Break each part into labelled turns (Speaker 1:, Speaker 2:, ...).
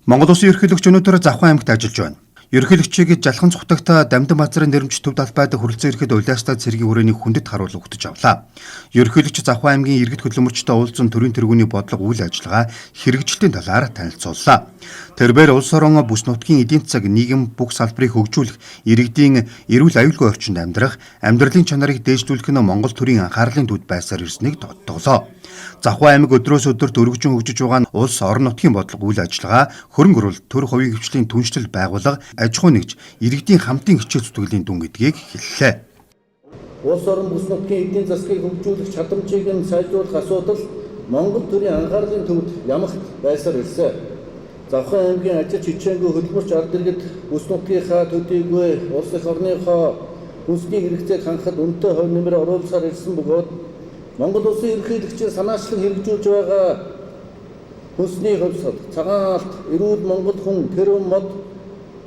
Speaker 1: Монгол Улсын ерөнхийлөгч өнөөдөр Завхан аймагт ажиллаж байна. Ерөнхийлөгчийг Жалхан цутагт Дамдин базарын нэрмж төв талбайд хүрэлцэн ирэхэд улиастай цэргийн хүрээний хүндэт харуул өгдөж авлаа. Ерөнхийлөгч Завхан аймгийн иргэд хөдөлмөрчтэй уулзсан төрийн тэргүүний бодлого үйл ажиллагаа хэрэгжилтийн талаар танилцууллаа. Тэрбээр улс орон бүс нутгийн эдийн засаг нийгэм бүх салбарыг хөгжүүлэх, иргэдийн эрүүл аюулгүй орчинд амьдрах, амьдралын чанарыг дээшлүүлэх нь Монгол төрийн анхаарлын төвд байсаар ирснийг тодтоглоо. Завхаа аймаг өдрөөс өдөрт өргөжин хөгжиж байгаа нь улс орон нутгийн бодлого үйл ажиллагаа, хөрөнгө оруулалт, төр хувийн хөгжлийн түншлэл байгууллага, аж ахуй нэгж, иргэдийн хамтын хичээл зүтгэлийн дүн гэдгийг хэллээ.
Speaker 2: Улс орон бүс нутгийн эдийн засгийг хөгжүүлэх чадамжийг нь сайжруулах асуудал Монгол төрийн анхаарлын төвд ямагт байсаар ирсэн. Завхан аймгийн ажилч хичээнгүй хөдөлмөрч ард иргэд бүс нутгийнхаа төдийгүй улс эх орныхоо хүнсний хэрэгцээг хангахад үнэтэй хувь нэмэр оруулсаар ирсэн бөгөөд Монгол Улсын ерөнхийлөгчийн санаачлан хэрэгжүүлж байгаа хүнсний хувьсгал, цагаан алт, эрүүл Монгол хүн, тэрвэн мод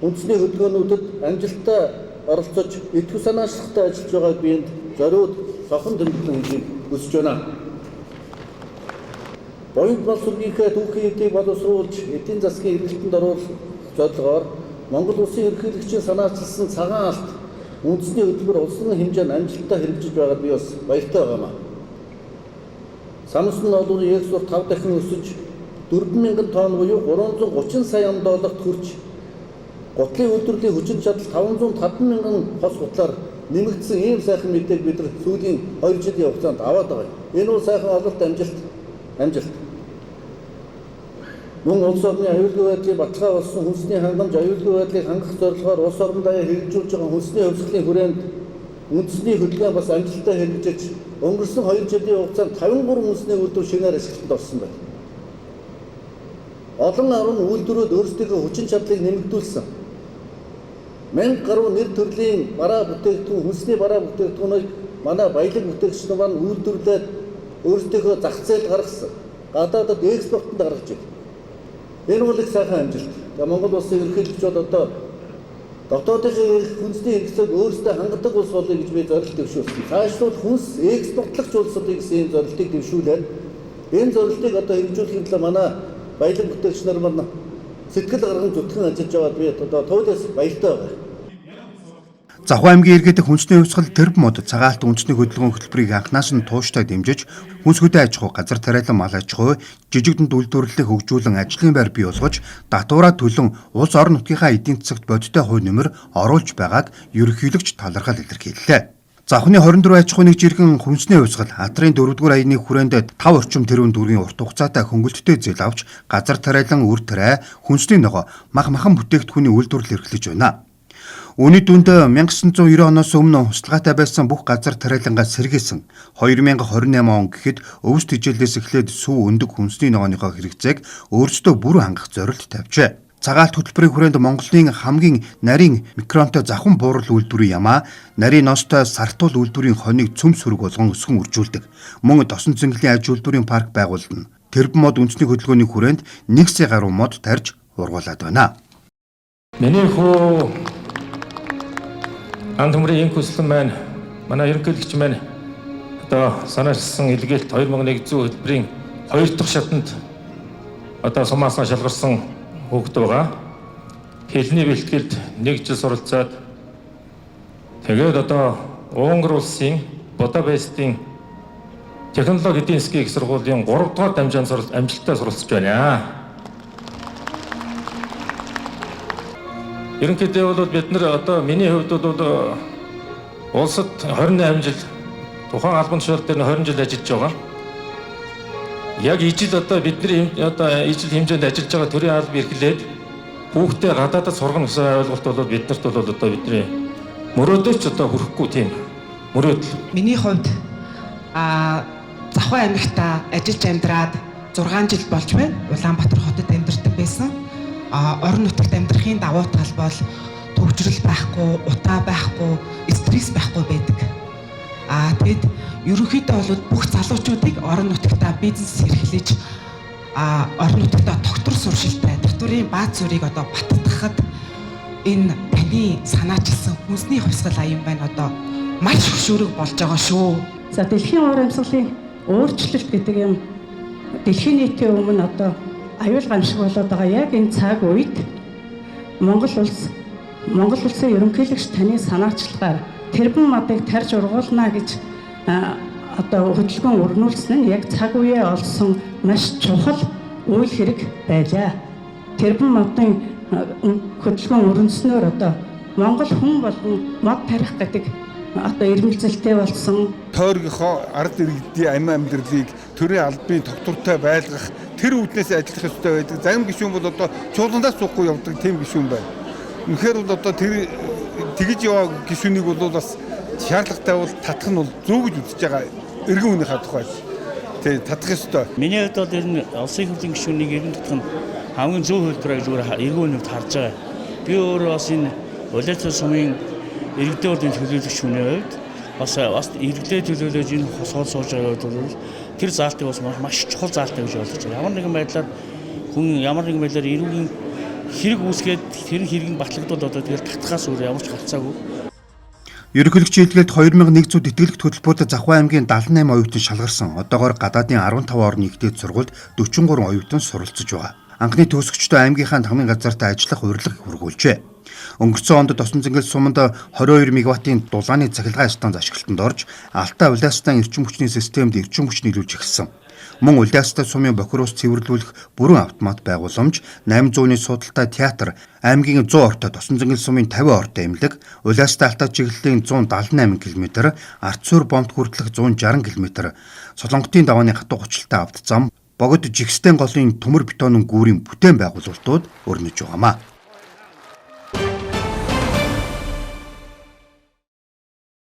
Speaker 2: үндэсний хөдөлгөөнүүдэд амжилттай оролцож, идэвх санаачлагтай ажиллаж байгааг би энд зориуд сохон тэмдэглэн хэлхийг хүсэж байна. Буянт мал сүргийнхээ түүхийн эдийг боловсруулж, эдийн засгийн эргэлтэнд оруулах зорилгоор Монгол Улсын ерөнхийлөгчийн санаачилсан цагаан алт үндэсний хөтөлбөр улсын хэмжээнд амжилттай хэрэгжиж байгаад би бас баяртай байгаа юм. Самсан ноолуурын экспорт 5 дахин өсөж 4,000 тонн буюу 330 сая долларт хүрч гутлын үйлдвэрлэлийн хүчин чадал 505 мянган хос гутлаар нэмэгдсэн ийм сайхан мэдээг бид нар сүүлийн 2 жилийн хугацаанд аваад байгаа юм. Энэ бол сайхан ололт амжилт. Мөн улс орны аюулгүй байдлыг баталгаа болсон хүнсний хангамж аюулгүй байдлыг хангах зорилгоор улс орон даяар хэрэгжүүлж байгаа хүнсний хувьсгалын хүрээнд үндэсний хөдөлгөөн бас амжилттай хэрэгжиж өнгөрсөн 2 жилийн хугацаанд 53 үндэсний үйлдвэр шинээр ашиглалтанд орсон байна. Олон орон үйлдвэрүүд өөрсдийнхөө хүчин чадлыг нэмэгдүүлсэн. 1000 гаруй нэр төрлийн бараа бүтээгдэхүүн, хүнсний бараа бүтээгдэхүүнийг манай баялаг бүтээгч нар маань үйлдвэрлээд өөрсдийнхөө зах зээл гаргасан. Гадаадад экспортод гаргаж байна. Энэ бол их сайхан амжилт. Тэгээ Монгол улсын ерөнхийлөгч бол одоо дотоодын хүнсний хэрэгцээг өөрсдөө хангадаг улс болъё гэж би зорилт дэвшүүлсэн. Цаашлуул хүнс экспортлогч улс болъё гэсэн ийм зорилтыг дэвшүүлээд энэ зорилтыг одоо хэрэгжүүлэхийн төлөө манай баялаг бүтээгч нар маань сэтгэл гарган зүтгэн ажиллаж байгаад би одоо туйлаас баяртай байгаа.
Speaker 1: Завхан аймгийн иргэд хүнсний хувьсгал тэрб мод цагаалт үндэсний хөдөлгөөн хөтөлбөрийг анхнаас нь тууштай дэмжиж, хүнс хөдөө аж ахуй, газар тариалан мал аж ахуй, жижиг дунд үйлдвэрлэлийг хөгжүүлэн ажлын байр бий болгож, татвараа төлөн улс орон нутгийнхаа эдийн засагт бодиттой хувь нэмэр оруулж байгааг ерөнхийлөгч талархал илэрхийллээ. Завхны 24 аж ахуйн нэгж иргэн хүнсний хувьсгал Атрын 4-р аяны хүрээнд 5 орчим тэрбум төгрөгийн урт хугацаатай хөнгөлөлттэй зээл авч газар тариалан үр тариа, хүнсний ногоо, мах махан бүтээгдэхүүний үйлдвэрлэл эрхлэж байна. Үүний дүнд 1990 оноос өмнө хусалгаатай байсан бүх газар тариалангаа сэргээсэн. 2028 он гэхэд өвс тэжээлээс эхлээд сүү өндөг хүнсний ногооныхоо хэрэгцээг өөрсдөө бүрэн хангах зорилт тавьжээ. Цагаалт хөтөлбөрийн хүрээнд Монголын хамгийн нарийн микронтой завхан буурал үйлдвэрийн ямаа, нарийн ностой сартуул үйлдвэрийн хоныг цөм сөрөг болгон өсгөн үржүүлдэг. Мөн досон цэнгэлийн аж үйлдвэрийн парк байгуулна. Тэрбум мод үндэсний хөдөлгөөний хүрээнд 1 сая гаруй мод тарьж ургуулад байна.
Speaker 3: Миний хүү Ан төмрийн инх хүслэн маань манай ерөнхийлөгч маань одоо санаачилсан илгээлт 2100 хөтөлбөрийн 2 дахь шатанд одоо сумаасаа шалгарсан хүүхэд байгаа. Хэлний бэлтгэлд 1 жил суралцаад тэгээд одоо Унгар улсын Будапештийн технологи эдийн засгийн их сургуулийн 3 дугаар дамжаанд амжилттай суралцж байна. Ерөнхийдөө бол бид нар одоо миний хувьд бол улсад 28 жил тухайн албан тушаал дээр 20 жил ажиллаж байгаа. Яг ижил одоо бидний одоо ижил хэмжээнд ажиллаж байгаа төрийн алба эрхлээд хүүхдээ гадаадад сургана гэсэн ойлголт бол биднэрт бол одоо бидний мөрөөдөөч одоо хүрэхгүй тийм мөрөөдөл.
Speaker 4: Миний хувьд Завхан аймагта ажиллаж амьдраад 6 жил болж байна. Улаанбаатар хотод амьдардаг байсан. Орон нутагт амьдрахын давуу тал бол төвчрөл байхгүй, утаа байхгүй, стресс байхгүй байдаг. Тэгэд ерөнхийдөө бол бүх залуучуудыг орон нутагта бизнес эрхлэж орон нутагта тогтвор суршилтай, татварын бааз зүрийг одоо баттгахад энэ таны санаачилсан хүнсний хувьсгал аян байна одоо маш хөшүүрэг болж байгаа шүү.
Speaker 5: За дэлхийн уур амьсгалын өөрчлөлт гэдэг юм дэлхийн нийтийн өмнө одоо Аюул гамшиг болоод байгаа яг энэ цаг үед Монгол улс Монгол улсын ерөнхийлөгч таны санаачлагаар тэрбум модыг тарж ургуулна гэж одоо хөдөлгөөн өрнүүлсэн нь яг цаг үеэ олсон маш чухал үйл хэрэг байлаа. Тэрбум модын хөдөлгөөн өрнөснөөр одоо Монгол хүн болгон мод тарих гэдэг одоо ирмэлзэлтэй болсон.
Speaker 6: Тойргийнхоо ард иргэдийн амин амьдралыг төрийн албын тогтвортой байлгах тэр үүднээс ажиллах ёстой байдаг. Зарим гишүүн бол одоо чуулгандаас суухгүй явдаг тийм гишүүн байна. Үнэхээр бол одоо тэр тэгж яваа гишүүнийг бол бас шаардлагатай бол татах нь бол зөв гэж үзэж байгаа эргэн үнийхээ тухай. Тэг татах ёстой.
Speaker 7: Миний хувьд бол ер нь улсын хурлын гишүүнийг эргэн татах нь хамгийн зөв хөтөлбөр гэж зүгээр эргэн үнэд харж байгаа. Би өөрөө бас энэ Улаанбаатар сумын иргэдийн хурлын төлөөлөгч хүний хувьд бас бас иргэдээ төлөөлөж энэ суул сууж байгаа хувьд бол тэр заалтыг бас маш чухал заалтай гэж ойлгож байгаа. Ямар нэгэн байдлаар хүн ямар нэгэн байдлаар эрүүгийн хэрэг үүсгээд тэр хэрэг нь батлагдвал одоо тэгэл татхаас өөр ямар ч гарцаагүй.
Speaker 1: Ерөнхийлөгчийн илгээлд 2100 тэтгэлэгт хөтөлбөрт Завхаа аймгийн 78 оюутан шалгарсан. Одоогоор гадаадын 15 орны ихтэй сургуульд 43 оюутан суралцж байгаа. Анхны төгсөгчдөө аймгийнхаа тамгын газарт ажиллах урилга хүргүүлжээ. Өнгөрсөн онд Досон зэнгэл суманд 22 мегаваттын дулааны цахилгаан станц ашиглалтанд орж, Алтай Улаастан эрчим хүчний системд эрчим хүч нийлүүлж эхэлсэн. Мөн Улаастай сумын бохир ус цэвэрлүүлэх бүрэн автомат байгууламж, 800-ны судалтай театр, аймгийн 100 ортой Досон зэнгэл сумын 50 ортой эмнэлэг, Улаастай Алтай чиглэлийн 178 км, Ард суурь бомбд хүртэлх 160 км, Солонготын давааны хатуу гучлалтай авт зам, богод жигстэн голын төмөр бетонын гүүрийн бүтээн байгуулалтууд өрнөж байгаамаа.